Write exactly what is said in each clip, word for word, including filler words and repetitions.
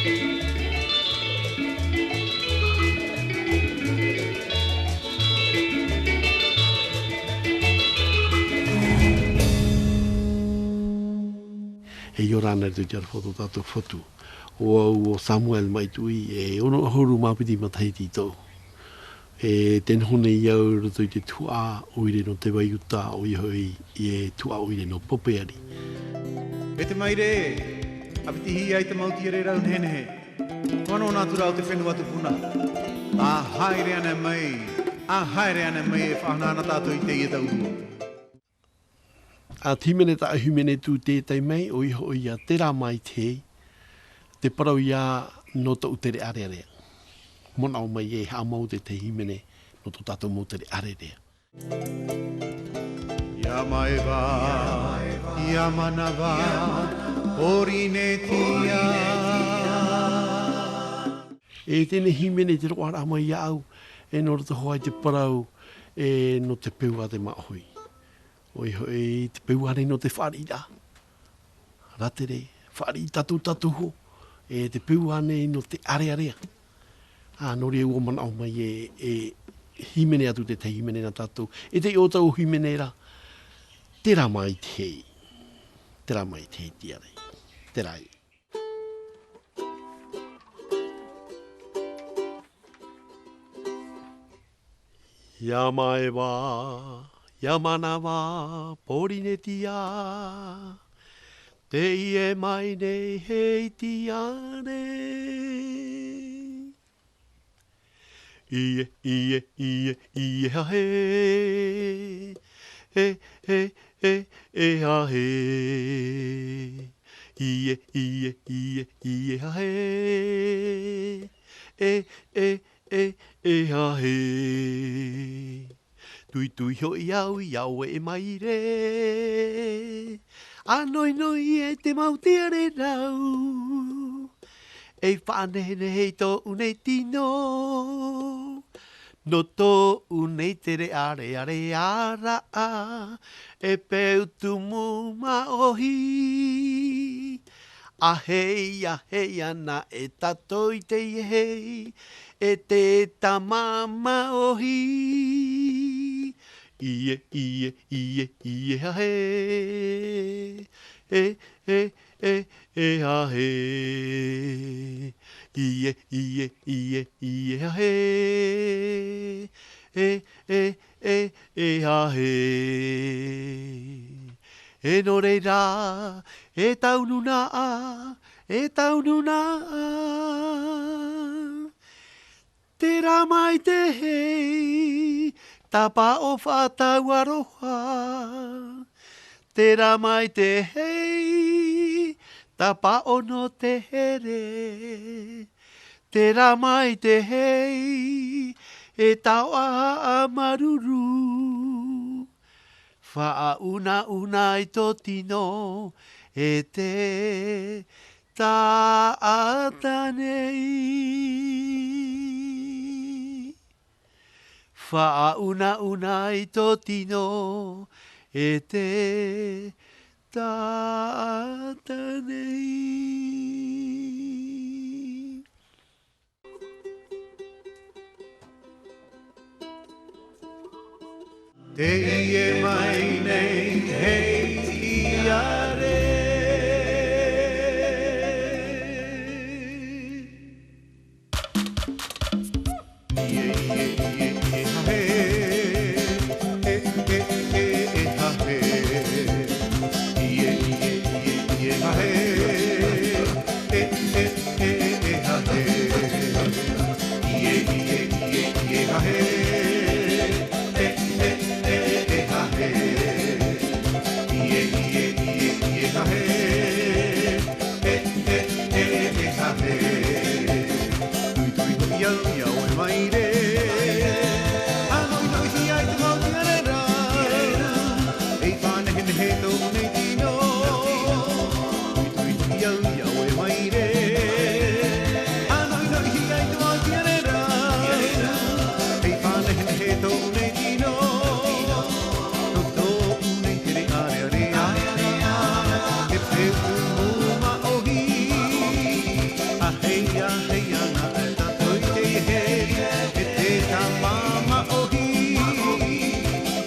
E ʻia ora na te aroha o tō tātou Fatu. ʻO au ʻo Samuel Maitui, e ono ʻahuru mā piti matahiti tōʻu. E tē noho nei au i roto i te tuhaʻa ʻoire nō Te Vai Uta, ʻoia hoʻi, e tuhaʻa ʻoire nō Popeari. E te maire, ʻāpitihia i te mau tiare rau nehenehe. Noa noa nā atu rā o te fenua tupuna. ʻA haere ana mai, ʻa haere ana mai e faʻahanaʻana tātou i teie tau. ʻA te hīmene tā, hīmene tū tētahi mai, ʻoia hoʻi ʻo Terā Mai Te Hei, te parau ïa nō tōʻu tere ʻārearea. Manaʻo mai e haʻamau te tahi hīmene nō tō tātou mau tere ʻārearea. ʻIa Maeva, ʻia Manava, Pōrīnetia. E teie hīmene te roaʻa mai iāʻu, e nō roto hoʻi te parau, e nō te peu a te māʻohi. ʻOia hoʻi te peu ānei nō te fāriʻiraʻa. Rātere, fāriʻi tātou, tātou iho, e te peu ānei nō te ʻārearea. Ā, nō reira ʻua manaʻo mai e, e hīmene atu te tahi hīmene nā tātou. E te ʻō tau hīmene ra, Terā Mai Te Hei. Terā Mai Te Hei tiare. Terā ïa. ʻIa Maeva, ʻia Manava, Pōrīnetia, teie mai nei hei tiare. ʻIa, ʻia, ʻia, ʻia haere. E, e, e, e haere. ʻIa, ʻia, ʻia, ʻia haere. E, e, e, e haere. Tuitui hoʻi au iā ʻoe e maire. ʻA noʻinoʻi e te mau tiare rau. E faʻanehenehe i tōʻu nei tino. Nō tōʻu nei tere ʻārearea ra. E peu tumu māʻohi. ʻA hei, ʻa hei ana e tātou i teie hei, e te tama māʻohi. ʻIa, ʻia, ʻia, ʻia haere. E, e, e, e haere. ʻIa, ʻia, ʻia, ʻia haere. E, e, e, e haere. E nō reira, e tau nūnaʻa, e tau nūnaʻa. Terā mai te hei, tāpaʻo faʻatau aroha. Terā mai te hei, tāpaʻo nō te here. Terā mai te hei, e taoʻa haʻamāuruuru. Faʻaunauna i tō tino, e te taʻata nei. Faʻaunauna i tō tino, e te taʻata nei. Teie mai nei hei tiare. ʻIa, ʻia, ʻia, ʻia haere. E, e, e, e haere. ʻIa, ʻia, ʻia, ʻia haere. E, e, e, e haere. ʻIa, ʻia, ʻia, ʻia haere. E, e, e, e haere. ʻIa, ʻia, ʻia, ʻia haere. E, e, e, e haere. Tuitui hoʻi au iā ʻoe maire. ʻA noʻinoʻihia i te mau tiare rau. E faʻanehenehe tōʻu nei tino. Tuitui hoʻi au iā ʻoe maire. Hei ana e tātou i teie, e te tama māʻohi.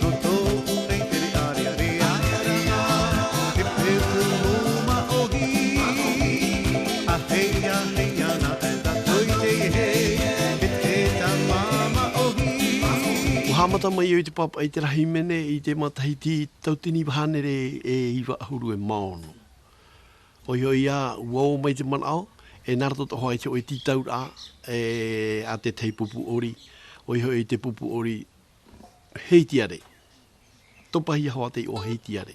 Nō tōʻu nei tere ʻārearea, e peu tumu māʻohi. A hei, a hei ana e tātou i teie, e te tama māʻohi. Ua haʻamata mai au i te pāpaʻi i te rahi hīmene i te matahiti tauatini iva hānere e iva ʻahuru e ono. ʻOia hoʻi ā, ua ō mai te manaʻo, e nā roto atoʻa i te hōʻē tītauraʻa, e, a te tahi pupu ʻori, ʻoia hoʻi te pupu ʻori hei tiare. Topahia hoʻi te iʻoa hei tiare.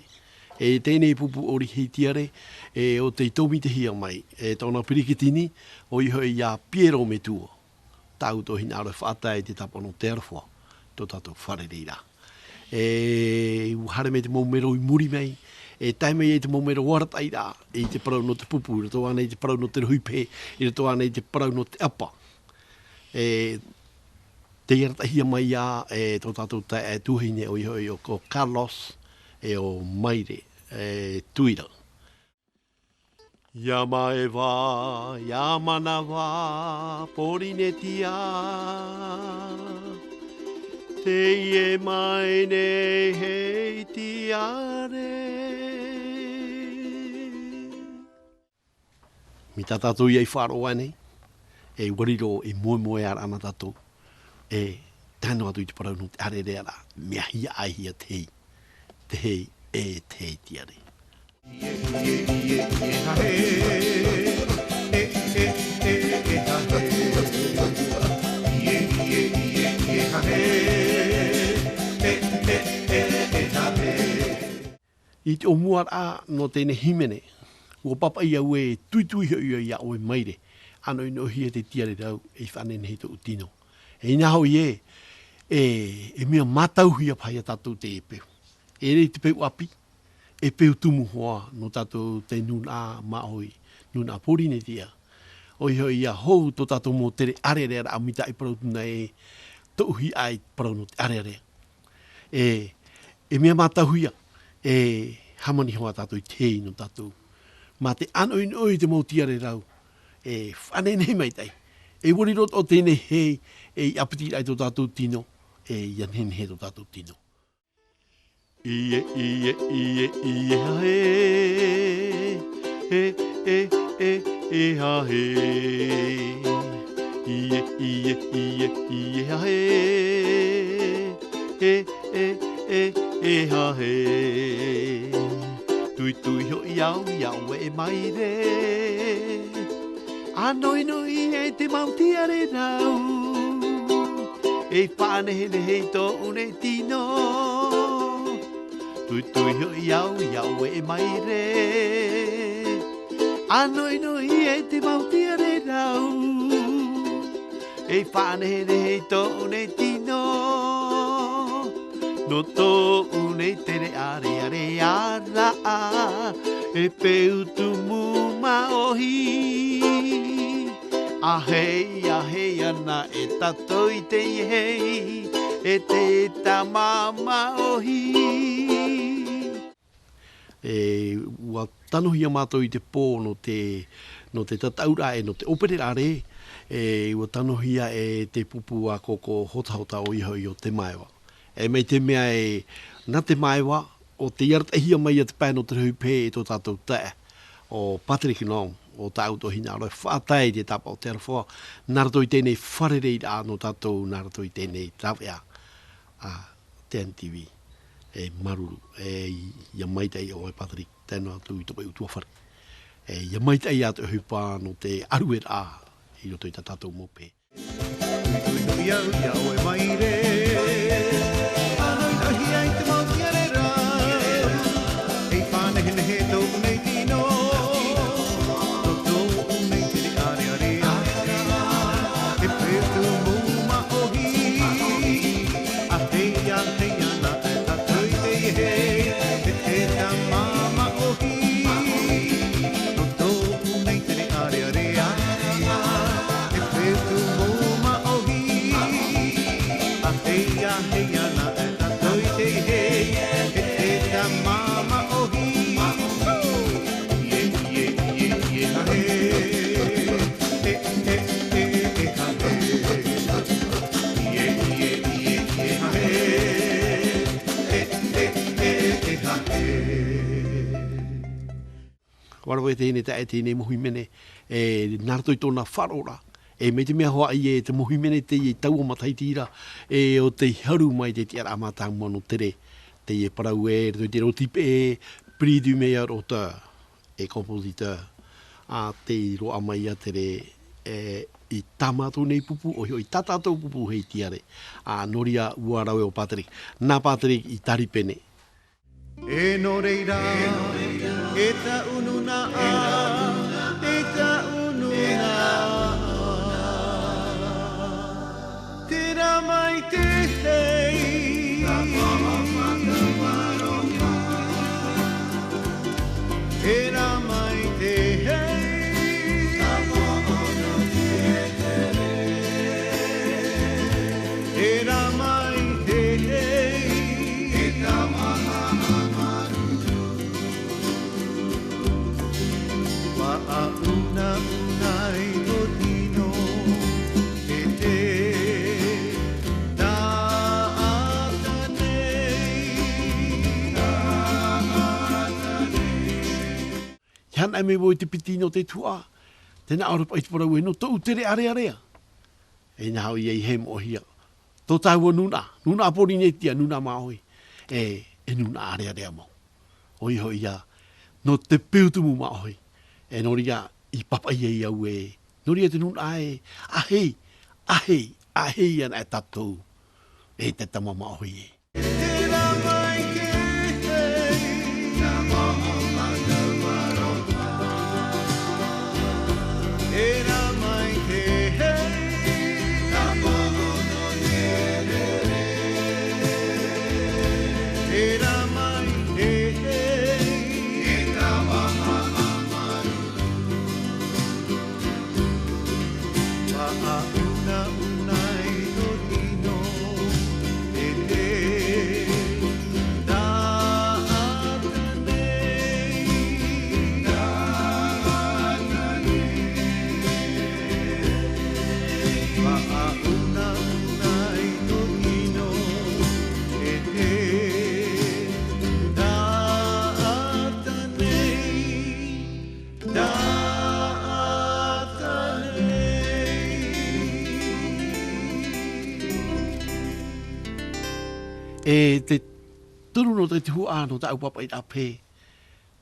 E teie nei pupu ʻori hei tiare, e, ʻo tei tōmitehia mai, e, tōna perikitini, ʻoia hoʻi ā Piero Metua. Tāʻu atoʻa hinaʻaro e faʻatae i te tāpaʻo nō te aroha, tō tātou fārereiraʻa. E, ua haere mai te mau mero i muri mai, e tae mai ai te mau mero arataʻiraʻa, i te parau nō te pupu, i roto ānei i te parau nō te rohipe, i roto ānei i te parau nō te ʻapa. E, tei arataʻihia mai ā, e, tō tātou taeaʻe tuahine ʻoia hoʻi ʻo, ko Carlos, e ʻo Maire, e, Tuira. Ia Maeva, ia Manava, Porinetia, teie mai nei hei tiare. Mai tā tātou ia i faʻaroʻo ānei, e ua riro e moemoeā ana tātou, e tae noa atu i te parau nō te ʻārearea ra, mea hiaʻai hia te hei, te hei, e te hei tiare. I te ʻōmuaraʻa nō teie nei hīmene, ua pāpaʻi au e tuitui hoʻi ia ʻoe Maire, ʻanoʻinoʻihia te tiare rau, ei faʻanehenehe i tōʻu tino. E inā hoʻi ē, e, e mea mātauhia paha ia tātou te peu. E riro te peu ʻāpī, e peu tumu hoʻi nō tātou te nūnaʻa māʻohi, nūnaʻa Porinetia. ʻOia hoʻi ā hou tō tātou mau tere ʻārearea ra mai tā i parau atu nei, tōʻu hiaʻai parau nō te ʻārearea. E, e mea mātauhia, e hāmani hoʻi tātou i te hei nō tātou. Mā te ʻanoʻinoʻi i te mau tiare rau, e faʻanehenehe maitaʻi. E ua riro atoʻa teie nei hei, e i ʻāpitiraʻa i tō tātou tino, e ia nehenehe tō tātou tino. ʻIa, ʻia, ʻia, ʻia, hā hē. E, e, e, e, hā hē. ʻIa, ʻia, ʻia, ʻia, hā hē. E, e, e, e, hā hē. Tuitui hoʻi au ia ʻoe e Maire. ʻAnoʻinoʻi e te mau tiare rau, ei faʻanehenehe i tōʻu nei tino. Tuitui hoʻi au ia ʻoe e Maire. ʻAnoʻinoʻi e te mau tiare rau, ei faʻanehenehe i tōʻu nei tino. Nō tōʻu nei tere ʻārearea ra, e peu tumu māʻohi. A hei, a hei ana e tātou i teie hei, e te tama māʻohi. E, ua tanohia mātou i te pō nō te, nō te tataʻuraʻa e nō te ʻōpereraʻa rē, e, ua tanohia e te pupu a koko hotahota ʻoia hoʻi ʻo Te Maeva. E mai te mea e, nā Te Maeva, ʻo tei arataʻihia mai ia te pae nō te rohipe e tō tātou taeaʻe, ʻo Patrick Long, ʻo tāʻu atoʻa hinaʻaro e faʻatae i te tāpaʻo o te aroha, nā roto i teie nei fārereiraʻa nō tātou, nā roto i teie nei rāveʻa, a, Te Ani T V, e māuruuru, e, ʻia maitaʻi ʻoe Patrick, tae noa atu i tō pae ʻutuāfare. E, ʻia maitaʻi atu e ʻohipa nō te ʻarueraʻa i roto i tā tātou mau pehe. Tuitui hoʻi au ia ʻoe Maire. ʻAnoʻinoʻihia i te mau tiare rau, ei faʻanehenehe tōʻu nei tino. Nō tōʻu nei tere ʻārearea, e peu tumu māʻohi. A hei, a hei ana e tātou i teie hei, e te tama māʻohi. Nō tōʻu nei tere ʻārearea, e peu tumu māʻohi. A parau e teie nei taeaʻe, teie nei mau hīmene, e, nā roto i tōna faʻaroʻoraʻa. E, mai te mea hoʻi ē, te mau hīmene teie i taua matahiti ra, e, ʻo tei haru mai te tiʻaraʻa mātāmua nō Tere. Teie parau ē, roto i te roti peʻe, prix du meilleur auteur et compositeur. ʻA tei roaʻa mai ia Tere, e, i tā mātou nei pupu, ʻoia hoʻi tā tātou pupu hei tiare. ʻA, nō reira ʻua rave ʻo Patrick. Nā Patrick i tari pēnei. E nō reira, e taʻu nūnaʻa, e taʻu nūnaʻa, terā mai te hei. Terā mai te hei. Terā mai te hei. Faʻaunauna i tō tino, e te taʻata nei. Taʻata nei. Ia hanaʻe mai vau i te piti nō te tuhaʻa, tē nā ʻō ra paʻi te parau ē, nō tōʻu tere ʻārearea. E nā hoʻi ia i hei moʻehia. Tō tāua nūnaʻa, nūnaʻa Pōrīnetia, nūnaʻa māʻohi. E, e nūnaʻa ʻārearea mau. ʻOia hoʻi ia, nō te peu tumu māʻohi. E nō reira, i pāpaʻi ai au ē. Nō reira te nūnaʻa ē, ʻa hei, ʻa hei, ʻa hei ana e tātou. E te tama māʻohi ē. Faʻaunauna i tō tino, e te taʻata nei. Taʻata nei. Faʻaunauna i tō tino, e te taʻata nei. Taʻata nei. E te toru nō te tuhaʻa nō tāʻu pāpaʻiraʻa pē,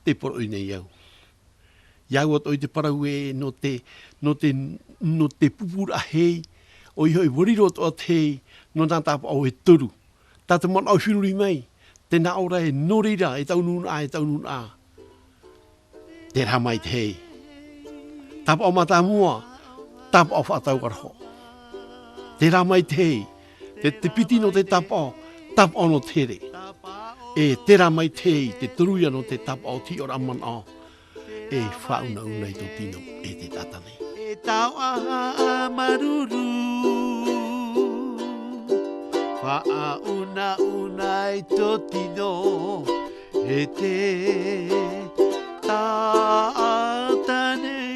tē poroʻi nei au. Ia au atoʻa i te parau ē, nō te, nō te, nō te pupuraʻa hei, ʻoia hoʻi, ʻua riro atoʻa te hei, nō nā tāpaʻo e toru. Tā te manaʻo i feruri mai, tē nā ʻō ra ē, nō reira, e taʻu nūnaʻa, e taʻu nūnaʻa. Terā mai te hei. Tāpaʻo mātāmua, tāpaʻo faʻatau aroha. Terā mai te hei. Te, te piti nō te tāpaʻo, tāpaʻo nō te here. E terā mai te hei, te toru ia nō te tāpaʻo tiʻoraʻa manaʻo. E faʻaunauna i tō tino, e te taʻata nei. E taoʻa māuruuru. Faʻaunauna i tō tino, e te taʻata nei.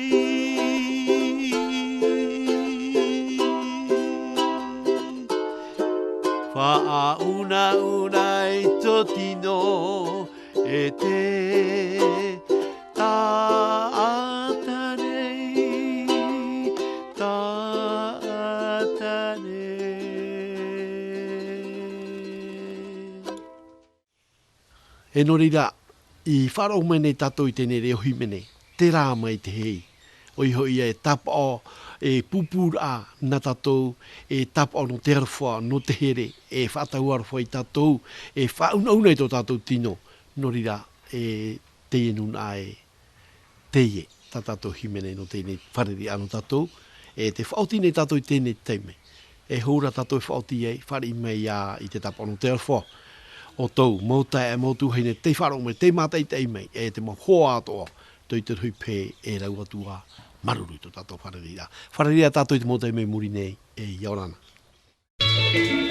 Faʻaunauna i tō tino, e te taʻata nei, taʻata nei. E nō reira, i faʻaroʻo mai nei tātou i teie reo hīmene, terā mai te hei. ʻOia hoʻi ia e tāpaʻo, e pupuraʻa nā tātou, e tāpaʻo nō te aroha, nō te here, e faʻatau aroha ia tātou, e faʻaunauna i tō tātou tino. Nō reira, e teie nūnaʻa ē, teie, tā tātou hīmene nō teie fārereiraʻa nō tātou, e tē faʻaoti nei tātou i teie taime. E hou rā tātou e faʻaoti ai, fāriʻi mai ia i te tāpaʻo nō te aroha. ʻO tō mau taeaʻe, mau tuahine, tei faʻaroʻo mai, tei mātaʻitaʻi mai, e te mau hoa atoʻa, tō i te rohi pē, e rau atu ā, māuruuru i tō tātou fārereiraʻa. Fārereiraʻa tātou i te mau taime i muri nei, e ʻia ora na.